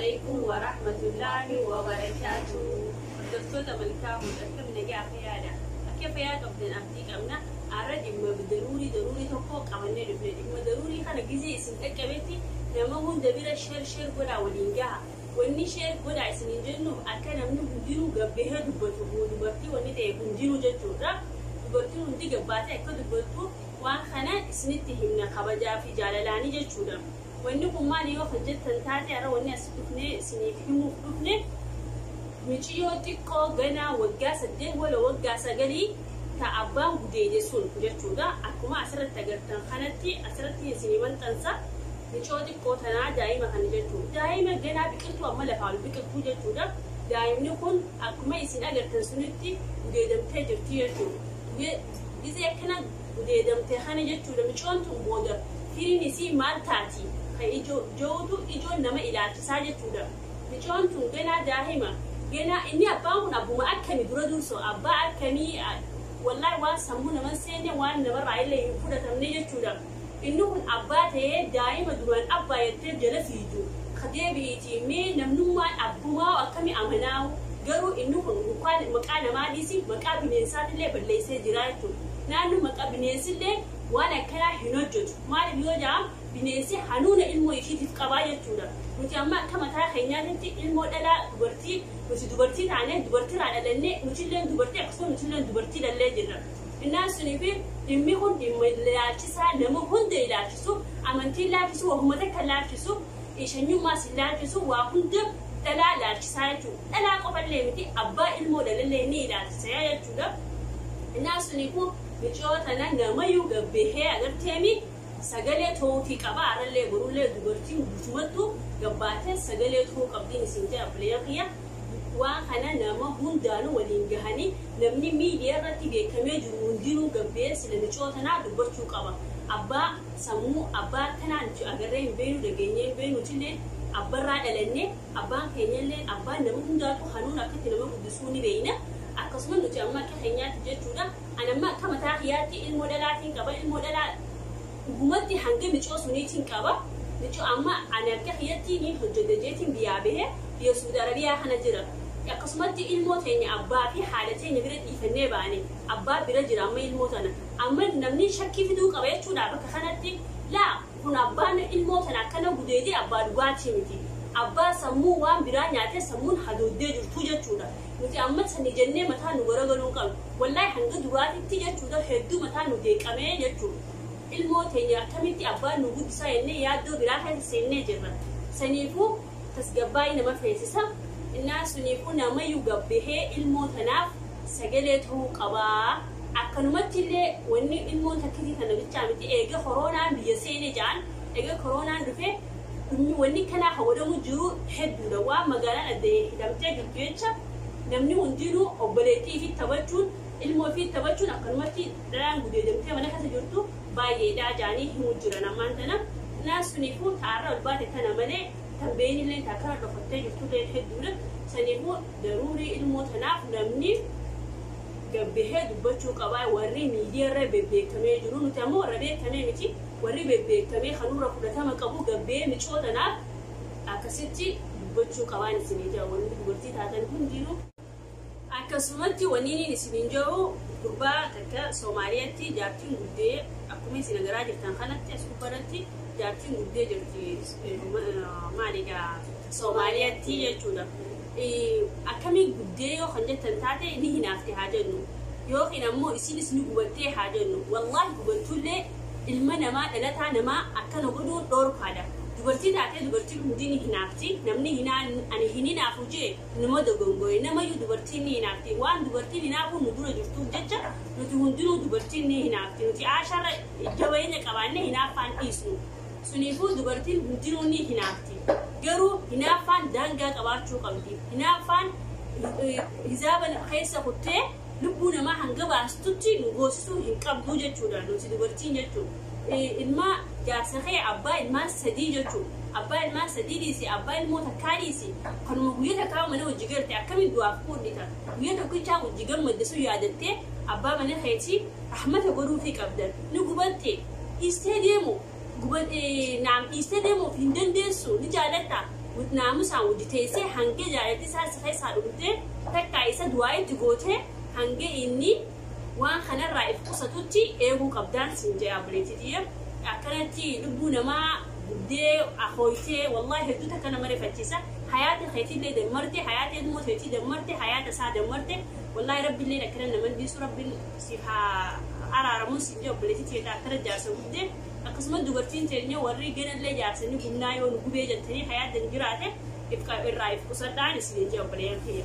Alaikum wa rahmatullahi wa barakatuh. Hordoftoota Malkaa Huud, akkam nagaa fayyaadha? Akka fayyaa qabdan abdii qabna. Har'a dhimma daruurii daruurii tokko qabannee dhufne. Dhimma daruurii kana gizee isin qaqqabetti nama hunda bira share share godhaa waliin gaha. Wanni share godhaa isiniin jennuuf akka namni hundinuu gabbahee dubbatu, dubartii wanni ta'e hundinuu jechuudha. Dubartiin hundi gabbaatee akka dubbattu waan kana isinitti himna kabajaa fi jaalalaanii jechuudha. Wanni kun maali yoo kan jettan taate, har'a wanni as dhufnee isiniif himuuf dhufne miciyyoo xiqqoo ganaa waggaa 8 wala waggaa 9 ta abbaan gudeede sun jechuudha. Akkuma asirratti agartan kanatti asirratti isinii maxxansa, micoo xiqqoo tanaa, daa'ima kana jechuudha. Daa'ima ganaa biqiltuu amma lafaa ol biqiltuu jechuudha. Daa'imni kun akkuma isin agartan sunitti gudeedamtee jirti jechuudha. Gizee akkana gudeedamte kana jechuudha, micoon tun booda firiin isii maal taati kan ijoo jootu ijoon nama ilaalchisaa jechuudha. Micoon tun ganaa daa'ima ganaa. Inni abbaan kun abbuma akkamii dura durso, abbaa akkamii? Wallaahi waan sammuu naman seenne, waan namarraa illee hin fudhatamne jechuudha. Inni kun abbaa ta'ee daa'ima duraan abbaa jettee jala fiigu kadeebi'iiti. Mee namnummaan abbumaa akkamii amanaawu? Garuu inni kun mukaan maqaa namaa dhiisi, maqaa bineensaatillee balleessee jira jechuudha. Naannoo maqaa bineensillee waan akkanaa hin hojjetu. Maaliif yoo jedhamu, bineensi hanuuna ilmoo ishiitiif qabaa jechuudha. Nuti amma akka mataa keenyaatitti ilmoo dhalaa dubartii, nuti dubartii taanee dubartiirraa dhalannee, nutillee dubartii, akkasuma nutillee dubartii dhallee jirra. Innaan sunii fi dhimmi kun dhimma ilaalchisaa nama hunda ilaalchisu, amantii ilaalchisu, wahuma takka ilaalchisu, shanyummaas ilaalchisu, waa hunda dhalaa ilaalchisaa jechuudha. Dhalaa qofallee miti, abbaa ilmoo dhalallee ni ilaalchisa jechuudha. Innaan suniifuu micoo tana namayyuu gabbahee agarteemi sagalee ta'uufii qaba. Arallee borullee dubartiin guutumattu gabbaatee sagalee ta'uu qabdiin isin jedha, obboleeyyan kiyya. Waan kana nama hundaanuu waliin gahanii namni miidiyaa irratti beekamee jiru hundinuu gabbee sila micoo tanaa dubbachuu qaba. Abbaa sammuu abbaa akkanaa nuti agarree hin beeknu, dhageenyee hin beeknu. Nutillee abbarraa dhalannee, abbaan keenyallee, abbaan nama hundaatu hanuun akkatti nama guddisuu ni beekna. Akkasuma nuti amma akka keenyaatti jechuudha. Ani amma akka mataa kiyyaatti ilmoo dhalaatiin qaba. Ilmoo dhalaa dhugumatti hanga micoo suniitiin qaba. Micoo amma ani akka kiyyatti ni hojjedha jeetiin biyyaa bahee biyya Suudi Arabiyaa kana jira. Akkasumatti ilmoo teenya abbaa fi haadha teenya bira dhiifannee baane, abbaa bira jira amma ilmoo tana. Amma namni shakkii fiduu qaba jechuudha bakka kanatti. Laa, kun abbaan ilmoo tana akkana gudeedee abbaa dhugaatii miti. Abbaa sammuu waan biraa nyaatee sammuun hadooddee jirtu jechuudha. Nuti amma sani jennee mataa nu garagaluu qabnu. Wallaahi hanga duraatitti jechuudha hedduu mataa nu deeqamee jechuudha. Ilmoo teenya akkamitti abbaan nu guddisaa jennee yaaddoo biraa keessa seennee jirra. Saniifuu tasgabbaa'ii nama feesisa. Innaa suniifuu namayyuu gabbahee ilmoo tanaaf sagalee ta'uu qabaa. Akkanumatti illee wanni ilmoon takkitii tana bichaa miti, eega koronaan biyya seene ja'an, eega koronaan dhufe wanni kanaa hawwadamu jiru hedduudha. Waan magaalaan adda hidhamtee jirtu jecha namni hundinuu obboleettii fi taphachuun, ilmoo fi taphachuun, akkanumatti dhalaan gudeedamtee mana keessa jirtu baay'eedha jaanii himuu jiran ammaan tana. Innaa suniifuu taarra ol baate tana malee tan beeyinillee taakana dhokattee jirtullee hedduudha. Saniifuu daruurii ilmoo tanaaf namni gabbahee dubbachuu qabaa. Warri miidiyaa irra bebbeekamee jiru, nuti ammoo warra beekamee miti, warri bebbeekamee kanurra fudhatama qabu gabbee micoo tanaaf akkasitti dubbachuu qabaan isinii jira, wanni dubartii taatan hundinuu. Akkasumatti wanni inni isiniin jiru, gurbaa takka Soomaaliyaatti jaartiin guddee, akkuma isin agaraa jirtan kanatti as gubbaratti jaartiin guddee jirti, maaliidha, Soomaaliyaatti jechuudha. Akkamiin guddee yoo kan jettan taate, ni hinaafte haa jennu. Yookiin ammoo isinis ni gubattee haa jennu. Wallaahi gubattullee ilma namaa, dhalataa namaa akkana godhuun dhoorkaadha. Dubartii taatee dubartiin hundi ni hinaafti. Namni hinaa ani hin hinaafu jee nama dogongore namayyuu. Dubartiin ni hinaafti. Waan dubartiin hinaafuu nu dura jirtuuf jecha nuti hundinuu dubartiin ni hinaafti. Nuti aasharra jabeenya qabaannee hinaaffaan dhiisnu. Suniifuu dubartiin hundinuu ni hinaafti. Garuu hinaaffaan daangaa qabaachuu qabdi. Hinaaffaan hizaaba keessa kuttee lubbuu namaa hanga baastutti nu goosisuu hin qabdu jechuudha nuti dubartiin jechuudha. Ilma jaarsa kee, abbaa ilmaan sadii jechuudha. Abbaa ilmaan sadii dhiisi, abbaa ilmoo takkaa dhiisi. Kanuma guyyaa takkaa mana hojii garte akkamiin du'aaf fuudhita? Guyyaa tokkichaa hojii gammadde sun yaadattee abbaa mana keetii rahmata godhuufii qabdan. Ni gubatte, dhiistee deemu, naam, dhiistee deemuuf hin dandeessu, ni jaalatta. Naamusaan wajji teessee hanga jaalalli isaa si keessaa dhumtee takkaa isa du'aa itti gootee hanga inni waan kanarraa if qusatutti eeguu qabdaan siin jee abboleettii. Akkanatti lubbuu namaa guddee ahooytee wallahi hedduu takka nama rifachiisa. Hayaata keetiillee dammarte, hayaata ilmoo keetii dammarte, hayaata isaa dammarte. Wallahi rabbiillee akkana nama dhiisu, rabbiin siif haa araaramuun siin jee obboleettii akkana jaarsa guddee. Akkasuma dubartiin teenya warri ganallee jaarsanii gumnaa yoo nu gubee jettanii hayaatan jiraate irraa if qusadhaan isin jee obboleeyyan kiyya.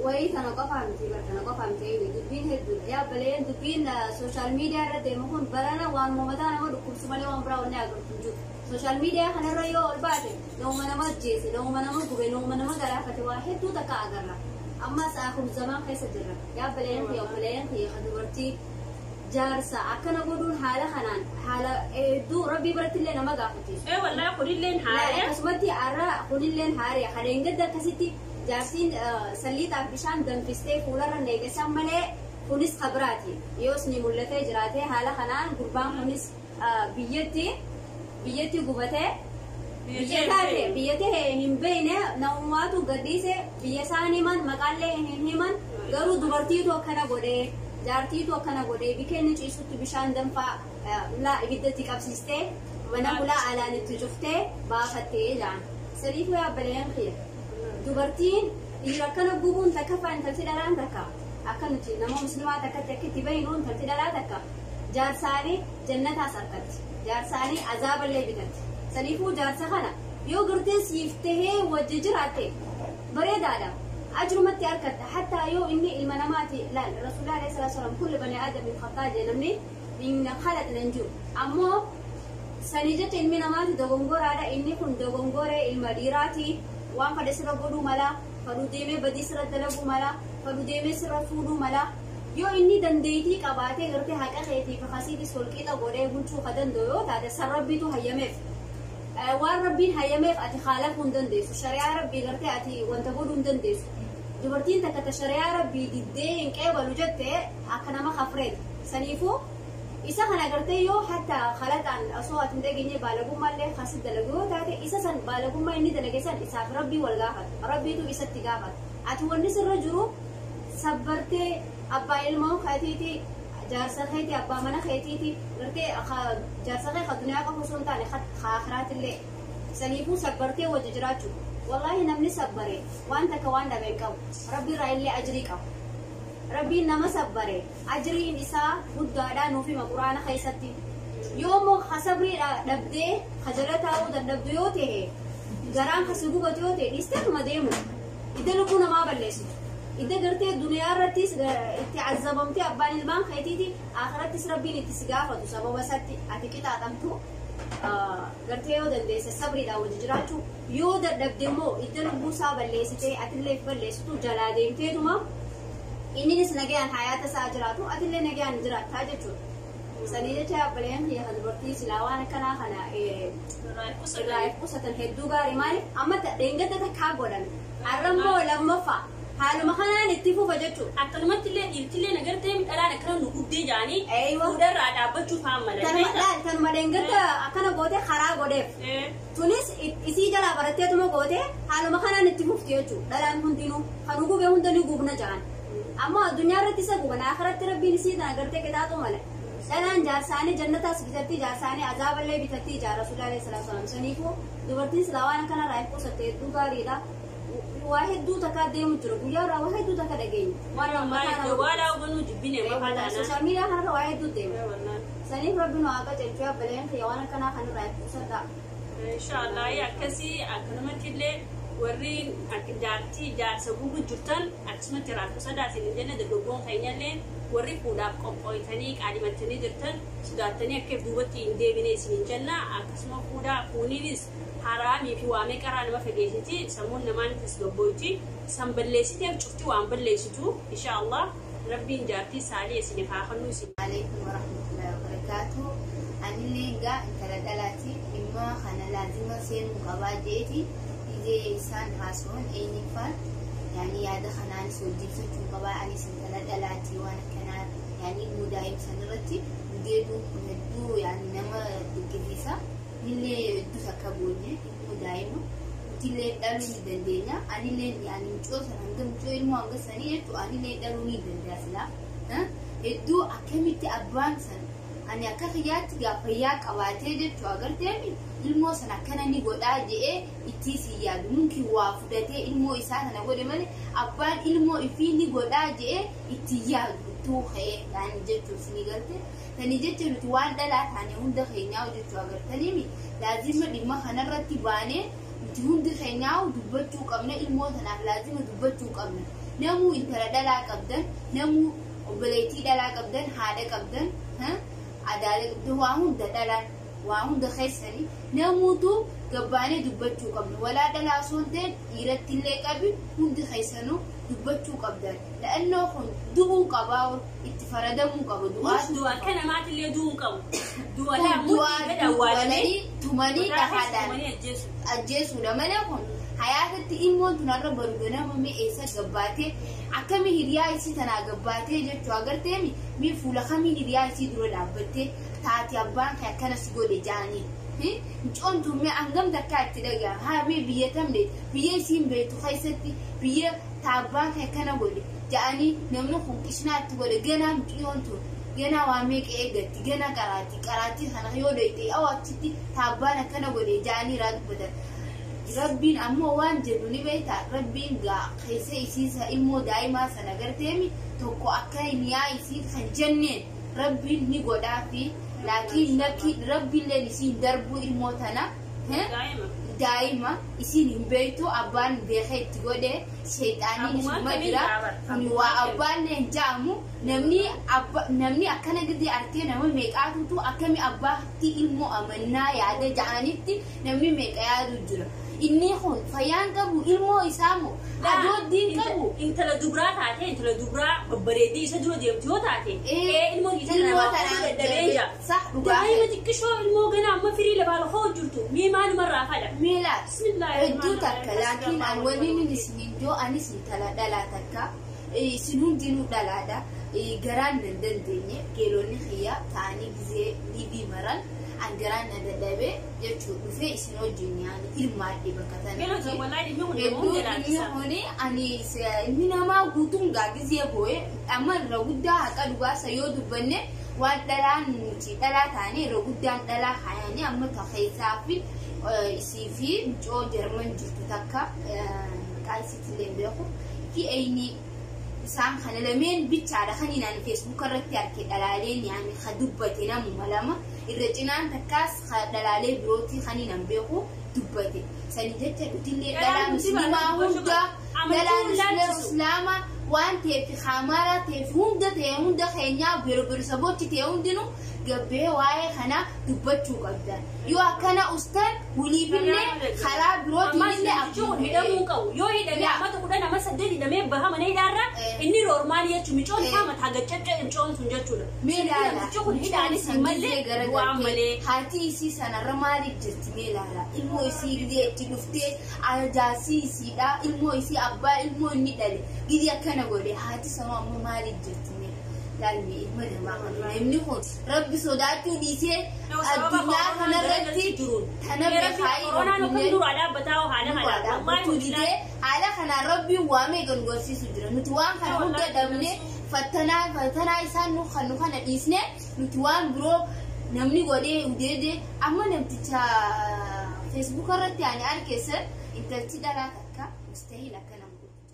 Wayii kana qofaa miti bar, kana qofaa miti, dubbiin hedduudha. Yaa obboleeyyan, dubbiin social media irra deemu kun barana waan mataa nama dhukkubsu malee waan biraa wanni agartu hin jiru. Social media kanarra yoo ol baate nama nama ajjeese, nama nama gube, nama nama garaafate, waa hedduu takka agarra. Ammas akhiru zamaan keessa jirra. Yaa obboleeyyan kiyya, obboleeyyan kiyya dubartii, jaarsa akkana godhuun haala kanaan haala hedduu rabbii biratti illee nama gaafachiisu. Ee wallaahi, kunilleen haariya. Akkasumatti har'a kunilleen haariya. Kadeen gadda akkasitti jaarsiin salliixaaf bishaan danfistee fuularra neeqesan malee kunis kabiraati. Yoos ni mul'atee jiraatee haala kanaan gurbaan kunis biyyatti gubatee biyya taate biyyatti hin beekne namumaatu gadhiise, biyya isaan himan maqaallee hin himan, garuu dubartiitu akkana godhee, jaartiitu akkana godhee, bikeenni ciisutti bishaan danfaa ulaa ibiddatti qabsiistee mana ulaa alaan itti cuftee baafattee jaan. Sadiifuu yaabbaleen kiyya. Dubartiin dhiira akkana gubuun takka intalti dhalaan takka akka nuti nama muslimaa takkatti akka itti bahinu, intalti dhalaa takka jaarsaanii jannataas harkatti, jaarsaanii azaaballee bitatti. Saniifuu jaarsa kana yoo gartee siif tahee wajji jiraatte bareedaadha. Ajrumatti harkatta. Hattaa yoo inni ilma namaati laal, rasuulillah alayhi salaatu wasalaam kulli bani aadamin khataa jee, namni hin khalaqna hin jiru. Ammoo sanii jecha ilmi namaati dogongoraadha. Inni kun dogongoree ilma dhiiraati, waan fedhe sirra godhuu mala, fadhu deemee badii sirra dalaguu mala, fadhu deemee sirra fuudhuu mala. Yoo inni dandeettii qabaatee gartee haqa keetii fi kasiitis holqixa godhee bulchuu ka danda'u yoo taate, san rabbiitu hayyameef. Waan rabbiin hayyameef ati khaalafuu hin dandeessu. Shari'aa rabbii gartee ati wanta godhuu hin dandeessu. Dubartiin takka ta shari'aa rabbii diddee hin qeebalu jette akka nama kafreeti. Saniifuu isa kana gartee yoo hatta khalaxaan osoo ati hin dhageenye baalagummaallee kasi dalagu yoo taate, isa san baalagummaa inni dalage san isaaf rabbii wal gaafata, rabbiitu isatti gaafata. Ati wanni sirra jiru sabbartee abbaa ilmoo keetiiti, jaarsa keeti, abbaa mana keetiiti, gartee jaarsa kee ka duniyaa qofa osoo hin taane ka akiraatillee. Saniifuu sabbartee wajji jiraachuu. Wallaahi namni sabbare waan takka waan dhabe hin qabu, rabbi irraa illee ajrii qabu. Rabbiin nama sabbare ajriin isaa guddaadhaa nuuf hima quraana keessatti. Yoommoo sabrii dhabdee kajala taa'uu dadhabdu yoo ta'e, garaan kasi gubatu yoo ta'e, dhiisteetuma deemu idda lubbuu namaa balleessitu, idda gartee duniyaa irrattis itti azabamtee abbaan ilmaan keetiiti, akhirattis rabbiin itti si gaafatu sababa isatti ati qixaaxamtu. Gartee yoo dandeesse sabriidhaan wajji jiraachuu, yoo dadhabde immoo idda lubbuu isaa balleessitee atillee balleessitu jalaa deemteetuma inninis nagayaan hayaata isaa jiraatu, atillee nagayaan jiraattaa jechuudha. Sanii jecha abbaleen kiyya kan dubartii silaa waan akkanaa kana irraa if qusatan hedduu gaarii. Maaliif amma dheengadda takkaa godhan, har'a immoo lammaffaa haaluma kanaan itti fufa jechuudha. Akkanumatti illee dhiirtillee nagartee dhalaan akkana nu gubdee jaanii Eeywa. fuudharraa dhaabbachuuf haa malan. Tanuma laal, tanuma dheengadda akkana goote karaa godheef. Tunis isii jalaa baratteetuma goote haaluma kanaan itti fufti jechuudha. Dhalaan hundinuu kan gube hunda ni gubna ja'an. Ammoo addunyaa irratti isa guban, akhiratti rabbiin isii tana gartee qixaaxuu mala. Dhalaan jaarsaanii jannataas bitatti, jaarsaanii azaaballee bitatti ijaa rasuulaa alayhi salaatu wasalaam. Saniifuu dubartiin silaa waan akkanarraa if qusatte hedduu gaariidha. Waa hedduu takka deemu jira, guyyaa irraa waa hedduu takka dhageenya. Waan mataa nama Jawaalaa hubannuu jibbine maqaa taanaan. Social media kanarra waa hedduu deema. Saniif rabbi nu haa qajeelchu, abbaleen kiyya waan akkanaa kanarraa if qusadhaa. Inshaallah akkasii akkanumatti illee warri akka jaartii jaarsa gubu jirtan akkasumatti irraa qusadhaa isin hin jenne. Dargaggoon keenyallee warri fuudhaaf qophooytanii qaadimattanii jirtan sodaattanii akka duubatti hin deebine isin hin jenna. Akkasuma fuudhaa, fuuniinis haraamii fi waamee qaraa nama fageessiti, sammuun namaan tasgabbooyti, san balleessiteef cufti waan balleessitu. Inshaallah rabbiin jaartii saalii isiniif haa kennu isin. Alaikum warahmatullahi wabarakatuh. Anillee egaa intala dhalaati, dhimma kana laazima seenuu qabaa jeeti ijee isaan haasa'uun eenyuffaan yaani yaada kanaanis wajji ibsachuu qabaa. Anis intala dhalaati, waan akkanaa yaani mudaa'im sanirratti gudeeduun kun hedduu yaani nama dinqisiisa. Nillee hedduu takka boonye ilmoo daa'ima Nutillee dhaluu ni dandeenya. Anillee yaani mucoo sana hanga mucoo ilmoo hanga sanii jechuun anillee dhaluu ni danda'a silaa. Hedduu akkamitti abbaan sana ani akka kiyyaatti gaafayyaa qabaatee jechuu agarteemi ilmoo sana akkana ni godhaa je'ee itti si yaadu mumkin waa fudhatee ilmoo isaa sana godhe malee abbaan ilmoo ifii ni godhaa je'ee itti yaadu tuu ka'ee yaani jechuun si ni galte tani jecha nuti waan dhalaa taane hunda keenyaa jechuu agartaniimi laazima dhimma kanarratti baanee nuti hundi keenyaa dubbachuu qabna ilmoo sanaaf laazima dubbachuu qabna namuu intala dhalaa qabdan namuu obboleettii dhalaa qabdan haadha qabdan adaala qabdan waa hunda dhalaan waa hunda keessanii namuutu gabbaanee dubbachuu qabna walaa dhalaa osoo hin ta'in dhiiratti illee qabi hundi keessanuu dubbachuu qabdan la'annoo kun du'uu qabaa itti faradamuu qaba du'aatu Du'a akka namaatillee du'uu qabu. Du'a du'anii tumanii dhahaadhaan ajjeesu. Ajjeesuudha malee kun hayaatatti ilmoon tunarra baru ganama mee eessa gabbaatee akkami hiriyaa isii tanaa gabbaatee jechuu agarteemi mee fuula kamiin hiriyaa isii dura dhaabbattee taate abbaan kee akkana si godhe jaanii. Mucoon tun mee hangam takkaa itti dhaga'ama haa mee biyya tamne biyya isiin beektu keessatti biyya taabbaan kee akkana godhe ja'anii namni kun qishnaa itti godhe ganaa mucayyoon tun ganaa waa meeqa eeggatti ganaa qaraatii qaraatii kana yoo dhoyte awwa achitti taabbaan akkana godhe ja'anii irraa dubbatan. Rabbiin ammoo waan jedhu ni beekta rabbiin gaa keessa isiisa ilmoo daa'imaa sana garteemi tokko akka niyaa isii kan jenneen rabbiin ni godhaa fi laakiin lakki rabbiilleen isiin darbuu ilmoo tana Daa'ima. Daa'ima isiin hin beektu abbaan beekee itti godhe sheexaaniin Abbummaan isuma kamiin jira dhaabar? Kun waa abbaallee hin ja'amu namni namni akkana gadi artee nama meeqaatutu akkami abbaatti ilmoo amannaa yaada ja'anitti namni meeqa yaadu jira inni kun fayyaan qabu ilmoo isaa moo adooddiin qabu Intala dubraa taate intala dubraa babbareeddee isa dura deemtu yoo taate ilmoo isa ilmoo namaa tanaa dadhabee jira. Sah dhugaa Daa'ima xiqqishoo ilmoo ganaa amma firii lafaa lafoo jirtu mee maalumarraa fadha. Miila Bismillaahi hedduu takka rahmaani laakiin an waliin isinin joo anis intala dhalaa takka isin hundinuu dhalaadha garaan nan dandeenye geelonni xiyyaa ta'anii gizee liibii maran an garaan na dadhabee jechuu dhufee isin wajjin yaani hirmaadhe bakka Geelota tanatti. wallaahi dhimmi kun nama Hedduu hunda dhimmi laalchisa. kuni ani ilmi namaa guutuun gaa gizee boo'e amma irra guddaa haqa dhugaasa yoo dubbanne waan dhalaan nuti dhalaa taane irra guddaan dhalaa hayanii amma ta keessaa fi isii fi mucoo jarman jirtu takka maqaa isiitillee hin beeku fi eenyi isaan kana lameen bichaadha kan inni feesbuuk irratti arge dhalaaleen yaani ka dubbate namuma lama irra cinaan takkaas ka dhalaalee birootii kan inni beeku dubbate sani jecha dhutillee dhalaa musliimaa hunda dhalaa islaamaa waan ta'eef hamara ta'eef hunda ta'e hunda keenyaa birobirosabochi ta'e hundinuu gabbee waa'ee kana dubbachuu qabdan yoo akkana ustan waliifillee karaa birootiinillee Ammas namtichi kun hidhamuu qabu. Yoo hidhamee Yaa. amata 10 amma 8 hidhamee baha mana hidhaarra inni roormaanii jechuun micoon isaa mataa gaccacca micoon sun jechuudha. Mee ilaala. Namtichi kun hidhaanis hin mallee waan malee. Haati isii sanarra maaliif jirti mee ilaala. Ilmoo isii gidee itti dhuftee ajaasii isiidha. Ilmoo isii abbaa ilmoo inni dhale gidee akkana godhe haati sanuu ammoo maaliif jirti mee laalmi ilma namaa kana namni kun rabbi sodaachuu dhiisee addunyaa kanarratti tana beekaa Koronaan akkam duraa dhaabbataa haala kana. dhaabbachuu didee haala kanaan rabbiin waamee gangorsiisu jira nuti waan kana hunda dhabne fattanaa fattanaa isaan nu kan nu kana dhiisne nuti waan biroo namni godhee udeede amma namticha feesbuuk irratti ani argeessan intalti dhalaa takka mustahil akka nama godhu.